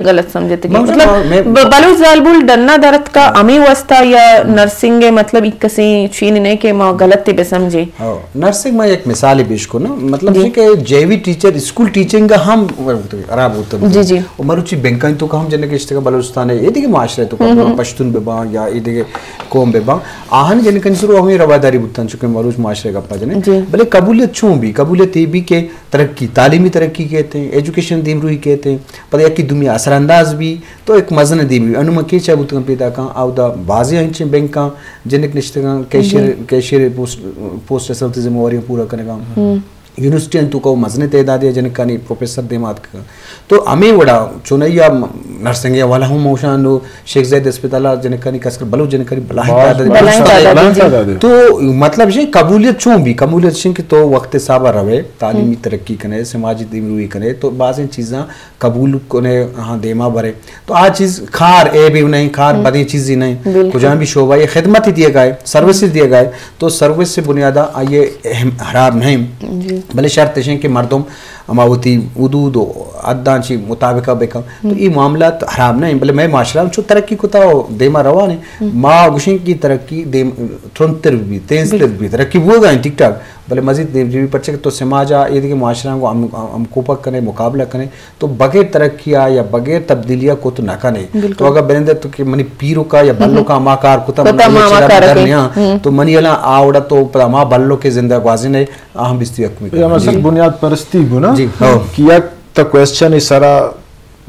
غلط سمجھتگی؟ مطلب، بلوچ زالبول ڈنا درتکا ہمیں واسطہ یا نرسنگ ہے، مطلب، ایک کسیں چین نہیں کہ ما غلط بہ سمجھیں۔ نرسنگ، ما یک مثال پیش کو نا، مطلب، جی کہ جے وی ٹیچر، اسکول ٹیچنگ ہم خراب ہوتا۔ جی، جی۔ مروچی بینکانی تو ہم جنک اشتگا بلوچستان ہے، یہ دیگه معاشرے تو پشتون بہ باں یا یہ دیگه قوم بہ باں، آہن جنکانی سرو ہمیں رواداری بوتن، چونکہ مروچ معاشرے گپا جنے۔ جی۔ بلے قبولیت چون بھی؟ قبولیت یہ بھی کہ ترقی، تعلیمی ترقی کہتے ہیں، ایجوکیشن دیمروی کہتے ہیں، پتہ یکی دومی اثر انداز بھی، تو ایک مزن دیمروی۔ انو من کیچا بوتگاں پیدا کاں، اودا بازی انچیں بینکاں جنک نشتگاں، کیشئر، کیشئر پوسٹ، پوسٹ اصل ذمہ واریاں پورا کنگاں۔ یونیورسٹی انتو کو مزن تعداد یا جنکانی پروفیسر دیمات کن۔ تو ہمیں وڑا چونائی یا نرسنگ یا والا ہوں موشان، شیخ زید اسپتال جنکانی کسکر بلوچ جنکانی بلاہیں تعداد۔ تو مطلب یہ قبولیت چون بھی؟ قبولیت شن کہ تو وقت حساب روے، تعلیمی ترقی کنے، سماجی دیمروی کنے، تو بازیں چیزاں قبول کنے، ہاں، دیما برے۔ تو آ چیز کار اے بھی نہیں، کار بدی چیزی نہیں۔ کجام بھی شعبہ یہ خدمت ہی دیے گئے، سروس ہی دیے گئے، تو سروس سے بنیادہ آئیے اہم، خراب نہیں۔ بلے شرط اشیں کہ مردم ہما وتی حدود و حداں چی مطابقہ بکن۔ تو یہ معاملات خراب نہیں، بلے میں معاشرہ چو ترقی کتا و دیما روان ہے۔ ما گوشیں کہ ترقی دیم ترندتر بھی، تیزتر بھی، ترقی بوگا ہیں، ٹھیک ٹھاک۔ بلے مزید دیم جی بھی پرچہ کہ تو سماجا یہ دیگه معاشرہ کو ہم، ہم کوپک کنے، مقابلہ کنے، تو بغیر ترقی آ یا بغیر تبدیلی آ کو تو نہ کنے۔ تو اگر بنندے تو کہ منی پیرو کا یا بلو کا ما کار کتا، من یہ چیزا در نیا، تو منی الا آوڑا تو پدا ما بلو کے زندہ گوازی نے، آہم بیستی حکمی یا مثلا بنیاد پرستی بو نا، جی، ہاں۔ کہ یک تا کوشچن سرا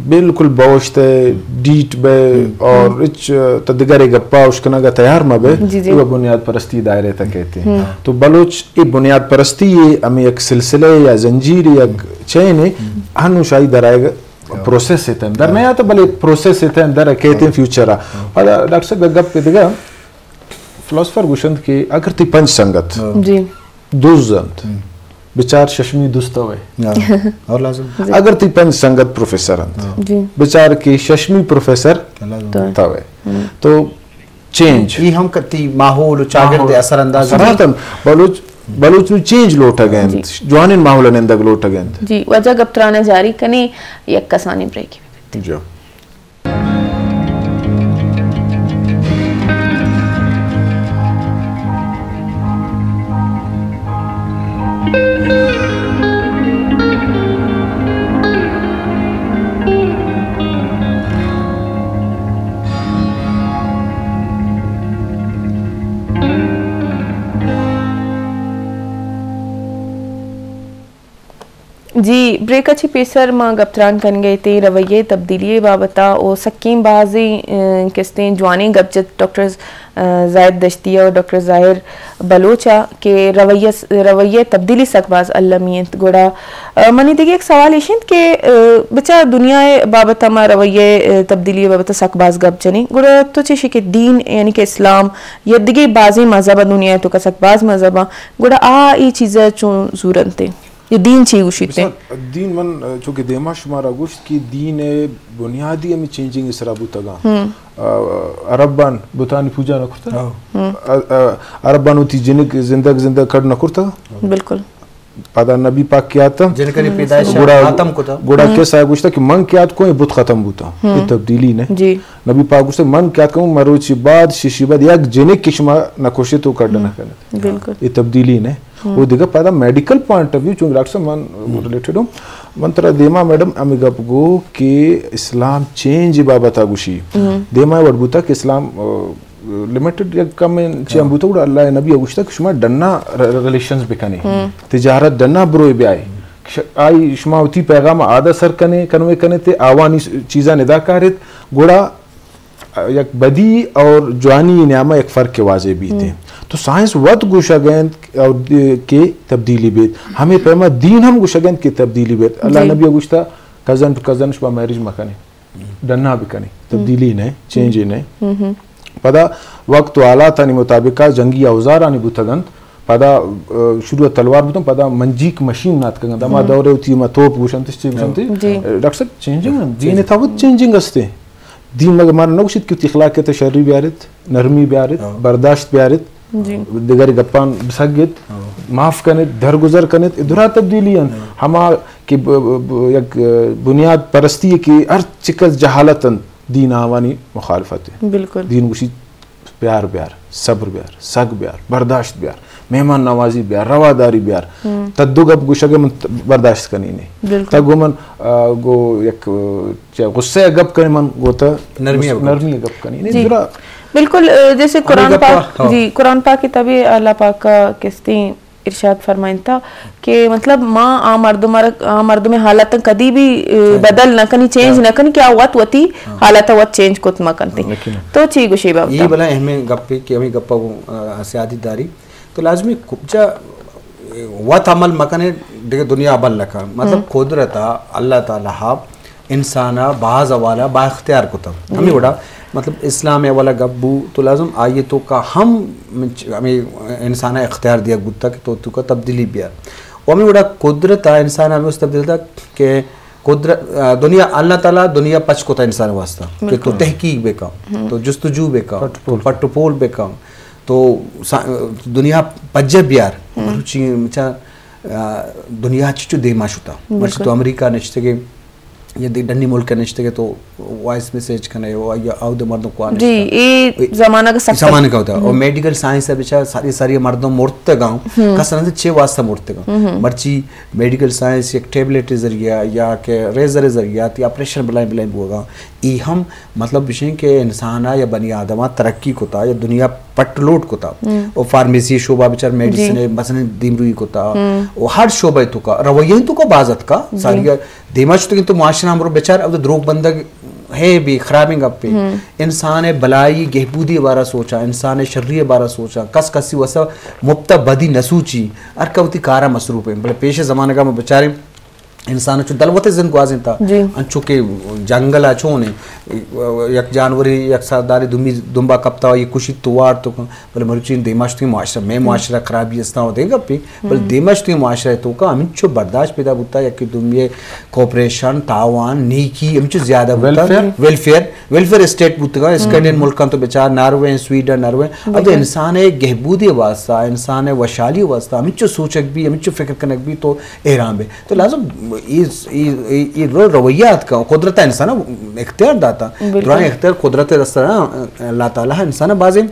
بالکل بوشت ء ڈیٹ بئے اور ہچ تا دگرے گپا اشکنگ ء تیار مہ بئے، جی، جی۔ و بنیاد پرستی دائرے تک کہتے ہیں۔ تو بلوچ اے بنیاد پرستی یہ ہمیں یک سلسلہ یا زنجیر یک چین ہے، ہنو شاہی درائے پروسیس ہے تن در نہیں آتا، بلے پروسیس ہے تن در کہتے ہیں فیوچر آ۔ پدا ڈاکٹر صاحب گپ دگا فلاسفر گوشند کہ اگر تی پنچ سنگت جی۔ دز انت۔ بچار ششمی دز توئے۔ اور لازم۔ اگر تی پنچ سنگت پروفیسر انت۔ جی۔ بچار کہ ششمی پروفیسر توئے۔ تو چینج۔ یہ ہم کرتی ماحول و چاگرد اثر انداز۔ بلوچ، بلوچ نو چینج لوٹگ انت۔ جوانین ماحول نندگ لوٹگ انت۔ جی، واجہ گپ ترانہ جاری کنی، یک کسانی بریکی ببیت۔ جی۔ جی، بریک ء چہ پیسر ما گپ تران کنگ ء اتیں رویہ ء تبدیلی ء بابت ء، او سکیں بازیں، ا، کستیں جوانیں گپ جت ڈاکٹر، ا، زاہد دشتی ء اور ڈاکٹر ظاہر بلوچ ء کہ رویہ س-، رویہ ء تبدیلی سک باز المی انت۔ گڑا، ا، منی دگہ یک سوال ایش انت کہ، ا، بچار دنیا ء بابت ء ما رویہ ء تبدیلی ء بابت ء سک باز گپ جنیں، گڑا تو چشی کہ دین یعنی کہ اسلام یا دگہ بازیں مذہب ء، دنیا ء توکا سک باز مذہب ء، گڑا آ اے چیز ء چون زورنت؟ یا دین چی گوشیت؟ مثال، دین من، چونکہ دیما شمارا گوشت کہ دین ء بنیادی ہمیں چینجنگ سرا بوتگاں۔ ا، عربان بتانی پوجا نہ کرتا۔ ا، ا، عربان وتی جنک زندگ، زندگ کڈ نہ کرتا۔ بالکل۔ پدا نبی پاک کیا تا؟ جنکانی پیدائش گڑا، ختم کتا۔ گڑا کسا گوشتا کہ من کیا کو بت ختم بوتا۔ یہ تبدیلی نے۔ جی۔ نبی پاک گوشتا من کیا کو مروچی بعد، ششی بعد یک جنک کہ شما نہ کشے تو کڈ نہ کرے۔ بالکل۔ یہ تبدیلی نے۔ او دگہ پدا میڈیکل پوائنٹ آف ویو، چونکہ ڈاکٹر صاحب من ریلیٹڈ ہوں، من ترا دیما میڈم ہمیں گپ گو کہ اسلام چینج بابت گوشی۔ دیما وڑ بوتا کہ اسلام، آ، لمیٹڈ یک کم چی ہم بوتا، گڑا اللہ نبی گوشتا کہ شما ڈنا ر-، ریلیشنز بکنی، تجارت ڈنا بروئے بیائے۔ ش-، آئی شما وتی پیغام آدا سر کنے، کنوے کنے تے آوانی س-، چیزاں ندا کاریت، گڑا یک بدی اور جوانی نیامہ یک فرق واضح بیت۔ تو سائنس وت گوشگ انت اور کہ تبدیلی بیت، ہمیں پیما دین ہم گوشگ انت کہ تبدیلی بیت۔ اللہ نبی گوشتا کزن ٹو کزن شما میرج مکنے، ڈنا بکنے، تبدیلی نے، چینج نے۔ پدا وقت و حالاتانی مطابقہ جنگی اوزارانی بوتگ انت۔ پدا، آ، شروع تلوار بوتن، پدا منجیک مشین ناتکگ انت۔ ہما دور وتی ما توپ گوشنت، چی گوشنت؟ جی۔ ڈاکٹر صاحب، چینجنگ انت۔ دین تھا وت چینجنگ استے۔ دین مگر مارا نہ گوشیت کہ وتی اخلاقیت شری بیارت، نرمی بیارت، برداشت بیارت، جی۔ دگری گپان بسگت، معاف کنت، درگزر کنت، اے درا تبدیلی انت۔ ہما کہ ب-، ب-، ب-، یک، آ، بنیاد پرستی کہ ہر چکس جہالت انت، دین آوانی مخالفت ہے۔ بالکل۔ دین گوشی بیار، بیار، صبر بیار، سگ بیار، برداشت بیار، مہمان نوازی بیار، رواداری بیار۔ ہم۔ تا دو گپ گوشگ من ت-، برداشت کنی نہیں۔ بالکل۔ تا گو من، آ، گو یک، آ، چہ غصہ گپ کنی من گو تا نرمی گپ کنی۔ نرمی گپ کنی نہیں۔ جی۔ درا بالکل، آ، جیسے ہمیں قرآن گپ پاک، ہاں۔ جی، قرآن پاک کی تبھی اللہ پاک کا کس تیں ارشاد فرمائنتا کہ مطلب ما آ مردم را، آ مردم حالت کدی بھی، آ، ہاں۔ بدل نہ کنی، چینج ہاں۔ نہ کنی کہ آ وت وتی ہاں۔ حالت وت چینج کت مہ کنتے۔ ہاں، لیکن تو چی گوشے بابت؟ یہ بلا اہم گپے کہ ہمیں گپا کو، آ، سیادی داری تو لازمی کجا وت عمل مکنے، دیگہ دنیا عمل نہ کن۔ مطلب ہم۔ قدرت اللہ تعالی انسان ء باز حوالہ با اختیار کتگ۔ ہمے وڑا مطلب اسلام ء حوالہ گپ بو تو لازم آئی ء توکا ہم ہمے انسان ء اختیار دیگ بوتگ کہ تو توکا تبدیلی بیار۔ و ہمے وڑا قدرت ء انسان ء ہمے واسطہ تبدیل داتگ کہ قدرت، آ، دنیا، اللہ تعالی دنیا پچ کتا انسان ء واسطہ کہ تو بالکل۔ تحقیق بکن، ہم۔ تو جستجو بکن، پٹ تو پول۔ پٹ و پول بکن، تو سا-، دنیا پجہ بیار۔ ہم۔ مروچی چا، آ، دنیا چچو دیما شتا۔ بالکل۔ مرچی تو امریکہ نشتگے یا دی-، ڈنی ملک نشتگے تو وائس میسج کنے و یا آؤ دے مردم کو جی، نشتا۔ اے اے زمانہ کا سخت زمانہ کا ہوتا۔ اور ہم۔ میڈیکل سائنس ہے بچار ساری، ساری مردم مرتگاں۔ ہم۔ کس نہ چھ واسطہ مرتگاں۔ ہم۔ مرچی میڈیکل سائنس یک ٹیبلٹ ذریعہ یا کہ ریزر ذریعہ تی آپریشن بلائیں بلائیں بوگا۔ ای ہم مطلب بشیں کہ انسان یا بنی آدم ترقی کتا یا دنیا پٹ لوٹ کتا۔ ہم۔ او فارمیسی شعبہ بچار میڈیسن جی۔ مثلاً دیمروی کتا۔ ہم۔ او ہر شعبہ تو کا رویہ تو کا بازت کا جی۔ ساری دیما شتگیں تو معاشرہ ہمرو بچار اب دروگ بندگ ہے بھی خرابیں گپے۔ ہم۔ انسان بلائی گہبودی بارہ سوچا، انسان شری بارہ سوچا، کس کسی وسا مبتا بدی نہ سوچی، ہر کا وتی کارا مصروف ہیں۔ بلے پیش زمانگا میں بچاریں انسان چو دلوت زند گوازینتا۔ جی۔ انچو کہ جنگل ء چون ہیں، یک جانورے یک سردارے دومی دمبا کپتا، یہ کشی تو وار تو کن۔ بلے مروچی دیماشتگیں معاشرہ، میں ہم۔ معاشرہ خرابی استاں و دے گپی، بلے ہم۔ دیماشتگیں معاشرہ تو کا ہمچو برداشت پیدا بوتا، یک دومی کوپریشن، تعاون، نیکی ہمچو زیادہ بوتا۔ ویلفیئر؟ ویلفیئر، ویلفیئر اسٹیٹ بوتگا، اسکینڈین ہم۔ ملکاں تو بچار ناروے ہیں، سویڈن، ناروے ہیں۔ اب تو بالکل۔ انسان گہبودی واسطہ، انسان وشحالی واسطہ ہمچو سوچگ بھی، ہمچو فکر کنگ بھی تو ایران بے۔ تو لازم ای، ای، ای، ای رو-، رویات کا قدرت انسان اختیار داتا۔ بالکل۔ دوران اختیار قدرت دستا اللہ تعالی انسان بازیں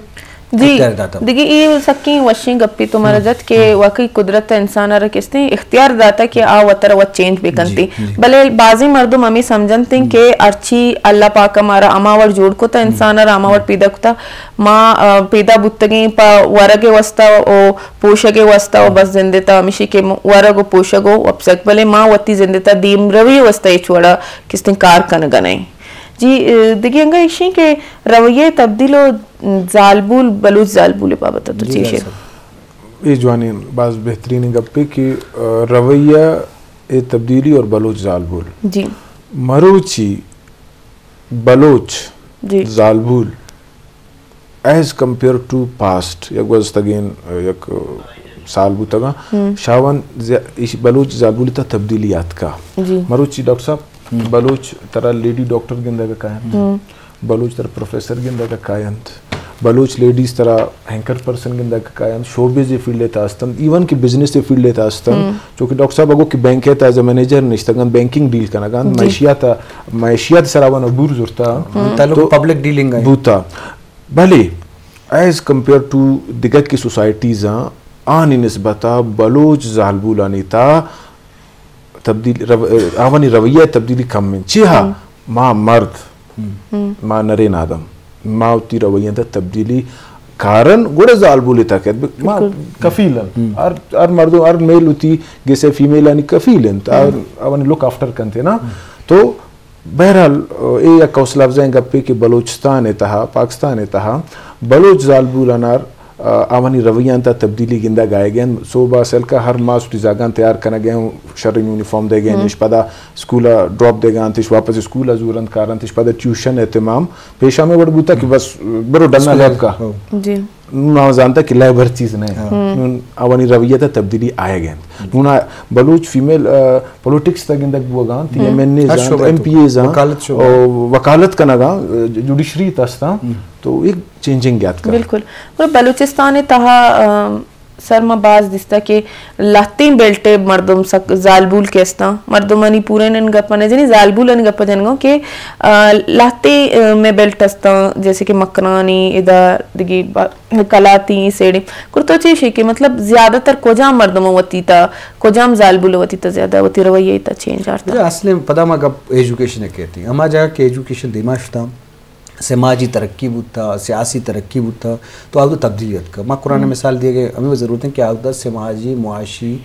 جی، اختیار داتا۔ دیگه ای سکیں وشیں گپی تو مارا ہم۔ جت کہ واقعی قدرت انسان را کستیں اختیار داتا کہ آ وتر وت چینج بکنتی۔ جی، جی۔ بلے بعضی مردم ہمیں سمجھنتے ہم۔ کہ ہرچی اللہ پاک ہمارا ہما وڑ جوڑ کتا، ہم۔ انسان را ہما وڑ پیدا کتا، ما، آ، پیدا بوتگیں پا ورگ واسطہ او پوشگ ء واسطہ و بس زندے تا ہمیشی کہ م-، ورگ و پوشگ و وپسگ، بلے ما وتی زندے تا دیمروی واسطہ ہچ وڑا کستیں کار کنگ ء نئیں۔ جی، ا، دگہ انگا ایشی کہ رویہ تبدیل و زالبول، بلوچ زالبول بابت تو جی، چی شے؟ اے جوانیں باز بہترین گپے کہ، ا، رویہ اے تبدیلی اور بلوچ زالبول۔ جی۔ مروچی بلوچ جی۔ زالبول ایز کمپیئر ٹو پاسٹ، یا گوزتگیں، ا، یک سال بوتگاں، ہم۔ شاون زی-، ایش بلوچ زالبولی تا تبدیلی آتکا۔ جی۔ مروچی ڈاکٹر صاحب، ہم۔ بلوچ ترا لیڈی ڈاکٹر گندگ کاینت، ہم۔ بلوچ ترا پروفیسر گندگ کاینت، بلوچ لیڈیز ترا اینکر پرسن گندگ کاینت، شوبز فیلڈ تا استنت، ایون کہ بزنس فیلڈ تا استنت، ہم۔ چونکہ ڈاکٹر صاحب اگو کہ بینک تا ایز اے منیجر نشتگاں، بینکنگ ڈیل کنگاں، جی۔ معیشت، معیشت سرا ون عبور زرتا۔ ہم۔ تعلق تو پبلک ڈیلنگ ہے۔ بوتا۔ بلے ایز کمپیئر ٹو دگہ کہ سوسائٹیز آں، آنی نسبتا بلوچ زالبولانی تا تبدیل، رو-، آوانی رویہ تبدیلی کم انت۔ چی ہا؟ ہم۔ ما مرد، ہم۔ ما نرین آدم، ما وتی رویہ تا تبدیلی کارن گڑا زالبولی تا کت۔ ما بالکل۔ کفیل انت۔ ہم۔ ہر، ہر مردم، ہر میل وتی گسے فیمیل آنی کفیل انت۔ ہم۔ آوانی لک آفٹر کنتے نا۔ ہم۔ تو بہرحال، اے یک حوصلہ افزائیں گپے کہ بلوچستان ء تہا، پاکستان ء تہا بلوچ زالبول انار، آ، آوانی رویان تا تبدیلی گندگ آئیگ انت۔ صوبہ سلکا ہر ماس وتی زاگان تیار کنگ ء، شریں یونیفارم دیگ ء، ہم۔ اش پدا اسکول ء ڈراپ دیگ انت، اش واپس اسکول ء زور انت کار انت، اش پدا ٹیوشن اہتمام پیش ہمیں وڑ بوتا کہ بس برو ڈنا اسکول، لائب کا۔ ہو۔ جی۔ نوں آ زانتا کہ لیبر چیز نہ انت۔ ہاں۔ نوں آوانی رویت ء تبدیلی آیگ انت۔ نوں آ بلوچ فیمیل، آ، پولیٹکس تا گندگ بوگا انت، ہم۔ ایم این اے ہر زانت، شعبہ ایم پی اے تو۔ زانت، وکالت شعبہ۔ او وکالت کنگا، آ، جوڈیشری تا استاں، ہم۔ تو ایک چینجنگ یات کر۔ بالکل۔ مطلب بلوچستان تہا، آ، سر، ما باز دیستا کہ لہتیں بیلٹ ء مردم سک زالبول کہ استاں، مردمانی پورینن گپ نہ جنی، زالبولانی گپ جنگوں کہ، آ، لہتیں، آ، مئے بیلٹ استاں، جیسے کہ مکرانی، ادا دگی با-، کلاتی سیڑی۔ گڑا تو چی شی کہ مطلب زیادہ تر کجام مردم وتی تا، کجام زالبول وتی تا زیادہ وتی رویہ تا چینج آرتا؟ اصل پدا ما گپ ایجوکیشن کہتی، ہما جگہ کہ ایجوکیشن دیما شتا، سماجی ترقی بوتا، سیاسی ترقی بوتا، تو آ تبدیلی اتکا۔ ما قرآن مثال دیے گئے، ہمیں ضرورت ہے کہ آ سماجی، معاشی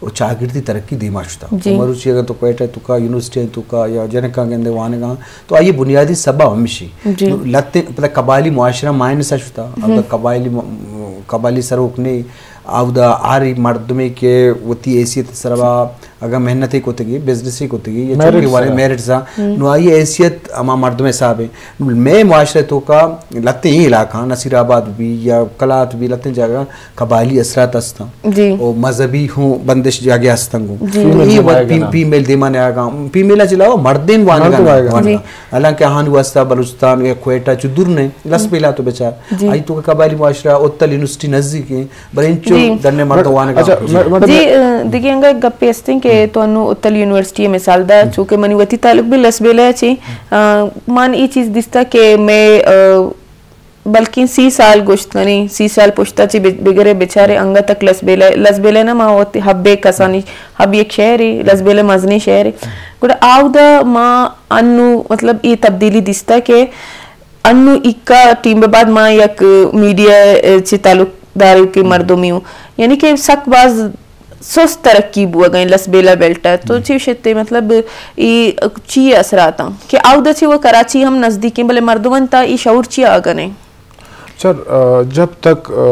و چاگردی ترقی دیما شتا۔ جی۔ مروچی اگر تو کوئٹہ تو کا، یونیورسٹی تو کا، یا جنکاں گندے وانگاں، تو آئی بنیادی سبب ہمشی۔ جی۔ لتے پتہ قبائلی معاشرہ مائنس شتا، اب قبائلی م-، قبائلی سروک نے، اودا ہر مردمے کہ وتی حیثیت سرا اگاں محنتے کتگی، بزنسے کتگی یا چوکے والے میرٹس آ، نو آئی حیثیت ہما مردم حساب ہے۔ نو مئے معاشرے تو کا لتے ہی علاقہ، نصیر آباد بھی یا کلات بھی، لتے جگہ قبائلی اثرات ہستاں۔ جی۔ او مذہبی ہوں بندش جاگے ہستنگو۔ جی۔ تو یہ وقت فی-، فیمیل دیما نے آگا، فیمیل چلاو مردین وانگا۔ جی۔ حالانکہ ہان واسطہ بلوچستان یا کوئٹہ چو دور نے، لس بیلا تو بچار۔ جی۔ آئی تو کا قبائلی معاشرہ اتل یونیورسٹی نزدیک ہے، بلے انچو جی۔ دنے مردم وانگا۔ اچھا، جی۔ مے-، میڈم جی، اہ، دیکھیے، انگا گپے استیں کہ تو انو اتل یونیورسٹی مثال دا، چونکہ منی وتی تعلق بھی لس بیلہ چی، اہ، من ای چیز دیستا کہ میں، اہ، بلکن سی سال گوشت کنی، سی سال پشتا چی بے-، بگرے بچارے انگا تک لس بیلہ، لس بیلہ نا ما وتی حب کسانی، حب یک شہری، لس بیلہ مزنی شہری۔ گڑا آودا ما انو مطلب ای تبدیلی دیستا کہ انو ایکا ٹیم بعد ما یک میڈیا چی تعلق داری کے مردمی ہوں، یعنی کہ سک باز سست ترقی بوگا ایں لس بیلہ بیلٹ ء۔ تو چی شتے مطلب ای چی اثرات آں کہ آودا چی و کراچی ہم نزدیک ہیں، بلے مردمن تا ای شعور چی آگنے؟ سر، آ، جب تک، آ،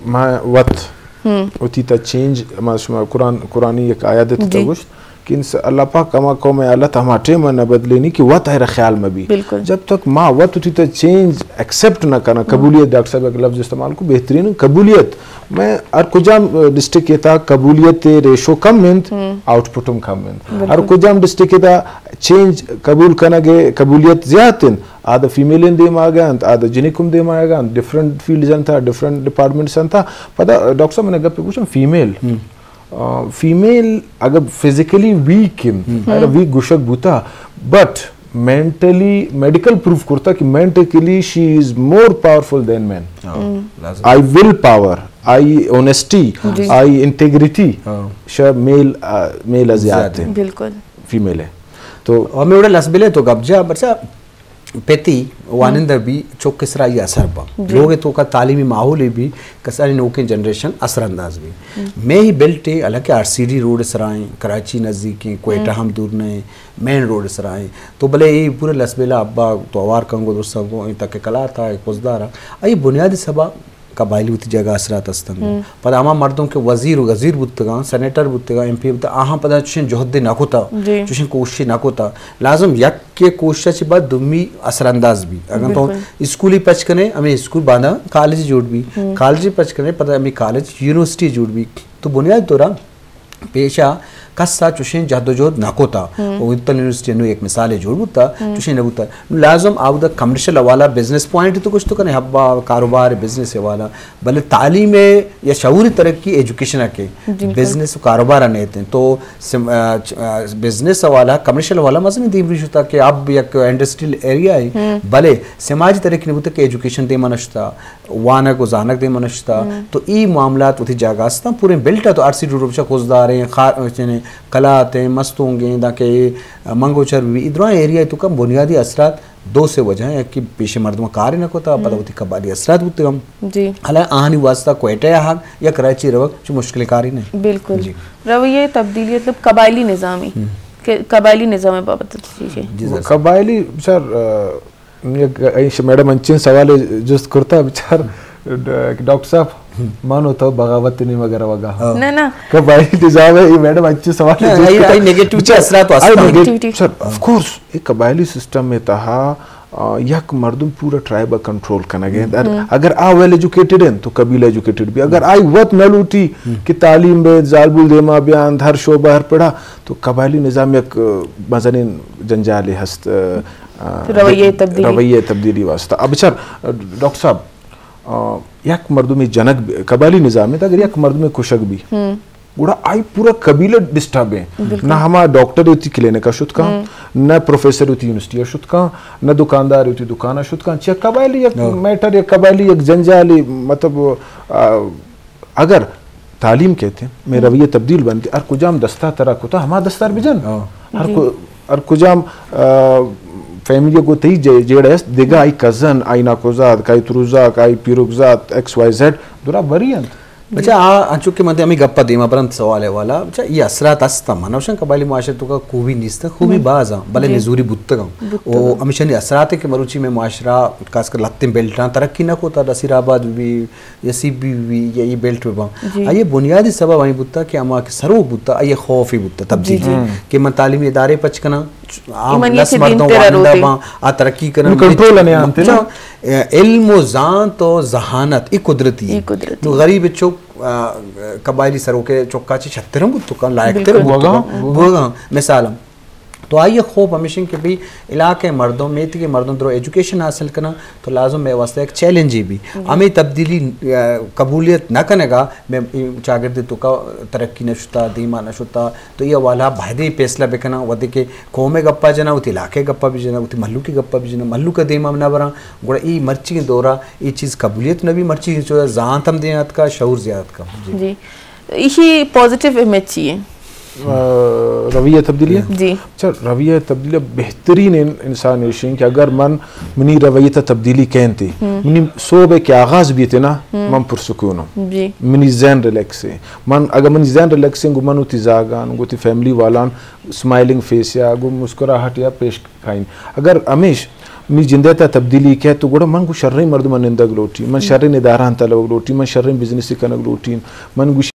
میں وت وتی تا چینج، ما شما قرآن، قرآنی یک آیت دیتا گوشت کہ انس-، اللہ پاک ہما قوم ء حالت ہما ٹائم ء نہ بدلینی کہ وت آئرا خیال مہ بی۔ بالکل۔ جب تک ما وت وتی تا چینج ایکسپٹ نہ کناں، قبولیت، ڈاکٹر صاحب ایک لفظ استعمال کو، بہترین قبولیت۔ میں ہر کجام، آ، ڈسٹرکٹ کے تا قبولیت ریشو کم انت، آؤٹ پٹ ہم کم انت۔ ہر کجام ڈسٹرکٹ کے تا چینج قبول کنگ ء قبولیت زیات انت۔ آ دا فیمیل ان دیم آگا انت، آ دا جنک ہم دیم آگا انت، ڈفرنٹ فیلڈز انت، ڈفرنٹ ڈپارٹمنٹس انت۔ پدا ڈاکٹر صاحب، من گپ گوشم فیمیل۔ آ، فیمیل اگر فزیکلی ویک انت، آئرا ویک گوشگ بوتا، بٹ مینٹلی میڈیکل پروف کرتا کہ mentally she is more powerful than men. I will power, I honesty, I integrity, شا میل، آ، میل زیات انت۔ بالکل۔ فیمیل ہے۔ تو ہمیں وڑے لس بلے تو گپ جا، بچا پتی وانندہ بھی چوک سرا یہ اثر با۔ لوگ تو کا تعلیمی ماحول بھی کسانی نوکیں جنریشن اثر انداز بھی۔ میں ہی بلٹ ہے، حالانکہ آر سی ڈی روڈ سرائیں، کراچی نزدیک ہیں، کوئٹہ ہم دور نہیں، مین روڈ سرائیں۔ تو بلے یہ پورے لس بلا ابا تو اوار کنگو درستاں کو، تک کلا تھا، پزدارا۔ ای بنیادی سبب قبائلی وتی جگہ اثرات ہستنگ۔ پدا ہما مردم کہ وزیر و گزیر بوتگاں، سینیٹر بوتگاں، ایم پی بوتگاں، آہاں پدا چوشیں جہدے نہ کتا، چوشیں کوششے نہ کتا۔ لازم یک کہ کوشش چہ بعد دومی اثر انداز بی۔ اگاں تو اسکولی پچ کنے، ہمیں اسکول باندا کالج جوڑ بی، کالج پچ کنے، پدا ہمیں کالج یونیورسٹی جوڑ بی۔ تو بنیادی طورا پیشا کسا چوشیں جد و جہد نہ کتا۔ و اتن یونیورسٹی نو یک مثال جوڑ بوتا، چوشیں نہ بوتا۔ نو لازم آودا کمرشل حوالہ، بزنس پوائنٹ تو کچھ تو کنے، حبا کاروبار، بزنس حوالہ، بلے تعلیم یا شعوری ترقی ایجوکیشن کے، بزنس و کاروبار نیتے۔ تو سم-، آ، چ-، آ، بزنس حوالہ، کمرشل حوالہ مزنی دیم ریش ہوتا کہ اب یک انڈسٹریل ایریا ہے، بلے سماجی ترقی نہیں بوتا کہ ایجوکیشن دیم نشتا۔ وانگ و زانگ دیم نشتا۔ تو ای معاملات وتی جاگہ ہستاں، پوریں بلٹ تو آر سی ڈی روڈ پچا کوزدار ہیں، خا-، یعنی کلات ہیں، مستونگ ہیں، داں کہ منگوچر بھی، ادرا ایریا تو کم بنیادی اثرات دو سے وجہ ہیں، کہ پیش مردم کار نہ کوتا، پدا وتی قبائلی اثرات بوتے ہم۔ جی۔ حالا آہانی واسطہ کوئٹہ آہگ یا کراچی روگ چو مشکل کاری نہیں۔ بالکل۔ جی۔ رویہ تبدیلی مطلب قبائلی نظامی، کہ قبائلی نظام بابت چیزیں۔ جی سر۔ قبائلی سر، آ، یک، ایش میڈم انچیں سوال جست کرتا بچار، ڈ-، ڈاکٹر صاحب، من و تو بغاوت نہیں مگر وگا۔ نہ، نہ۔ قبائلی نظام ہے، یہ میڈم انچیں سوال جست کرتا۔ آئی نیگیٹیوٹی بچار، اثرات آئی واسطہ۔ نیگیٹیوٹی۔ سر، آف کورس، یہ قبائلی سسٹم میں تہا، آ، یک مردم پورا ٹرائب کنٹرول کنگے۔ اگر آ ویل ایجوکیٹڈ ہیں تو قبیلہ ایجوکیٹڈ بھی۔ اگر آئی وت نہ لوٹی کہ تعلیم بے، زالبول دیما بیان، ہر شعبہ، ہر پڑھا، تو قبائلی نظام یک، آ، مزنین جنجالے ہست، آ، آ، رویہ تبدیلی۔ رویہ تبدیلی واسطہ۔ اب بچار، آ، ڈاکٹر صاحب، آ، یک مردمے جنگ بی، قبائلی نظام ءَ اگر یک مردمے کشگ بی، گڑا آئی پورا قبیلہ ڈسٹرب ایں۔ نہ ہما ڈاکٹر وتی کلینک ءَ شت کن، نہ پروفیسر وتی یونیورسٹی ءَ شت کن، نہ دکاندار وتی دکان ءَ شت کن۔ چیا قبائلی یک میٹر، یک قبائلی یک جنجالے، مطلب، آ، اگر تعلیم کئیت، مئے رویہ تبدیل بنت، ہر کجام دستا ترا کتا، ہما دستا بجن۔ ہر کو-، ہر کجام، آ، فیملی کو تئی جے-، جیڑہ است، دگہ آئی کزن، آئی ناکوزاد، آئی تروزاک، آئی پیرکزات، ایکس وائی زیڈ، درا بری انت۔ اچھا، آ، انچو کہ من ہمیں گپا دیما برنت سوال ءِ حوالہ، اچھا، یہ اثرات است، من اوشن قبائلی معاشرے تو کا خوبی نیست، خوبی باز ہیں، بلے نزوری بوتگاں۔ او ہمیشہ نی اثرات ہے کہ مروچی مئے معاشرہ، خاص کر لتیں بیلٹاں ترقی نہ کوتا، نصیر آباد بھی، یسیب بی بی یا یہ بیلٹ بہ باں۔ آئی بنیادی سبب آئی بوتا کہ ہما کہ سروک بوتا، آئی خوف ہی بوتا تبدیلی کہ من تعلیمی ادارے پچ کناں، عام لس مردم وانندہ باں، آ ترقی کناں، کنٹرول نے آنتے نا۔ علم و زانت و ذہانت ای قدرتی ہے۔ نو غریب چک، آ، قبائلی سروک چکا چی چھترم بوتو کن، لائق تر بوتو کن۔ بوگاں، مثالم۔ تو آئی ء خوف ہمیش انت کہ بھئی علاقہ ء مردم، میتگ ء مردم درو ایجوکیشن حاصل کناں تو لازم مئے واسطہ یک چیلنجے بی۔ ہمے تبدیلی، آ، قبولیت نہ کنگا مئے اے چاگرد ء توکا ترقی نہ شتا، دیما نہ شتا، تو اے حوالہ بایدیں فیصلہ بکناں، وھدے کہ قوم ء گپا جناں، وتی علاقہ ء گپا بہ جناں، وتی مھلوک ء گپا بہ جناں، مھلوک ء دیما نہ براں، گڑا اے مرچیگیں دورا اے چیز قبولیت نہ بی، مرچی چو زانت ہم دیم اتکا، شعور زیادہ اتکا۔ جی۔ جی۔ ایشی پازیٹیو اہمیت چی ہے؟ آ، رویہ تبدیلی ہے؟ جی۔ اچھا، رویہ تبدیلی بہترین ان-، انسان ایشی کہ اگر من منی رویہ تا تبدیلی کینتے، منی صبح کے آغاز بیتے نا، من پرسکون ہوں۔ جی۔ منی ذہن ریلیکس ہے۔ من، اگر منی ذہن ریلیکس ہے، گو من وتی زاگان، گو وتی فیملی والان، سمائلنگ فیس یا گو مسکراہٹ یا پیش کائیں۔ اگر ہمیش منی جندے تا تبدیلی کئے تو گڑا من گو شریں مردم نندگ لوٹی، من شریں ادارہ تلوگ لوٹی، من شریں بزنس کنگ لوٹی، من گو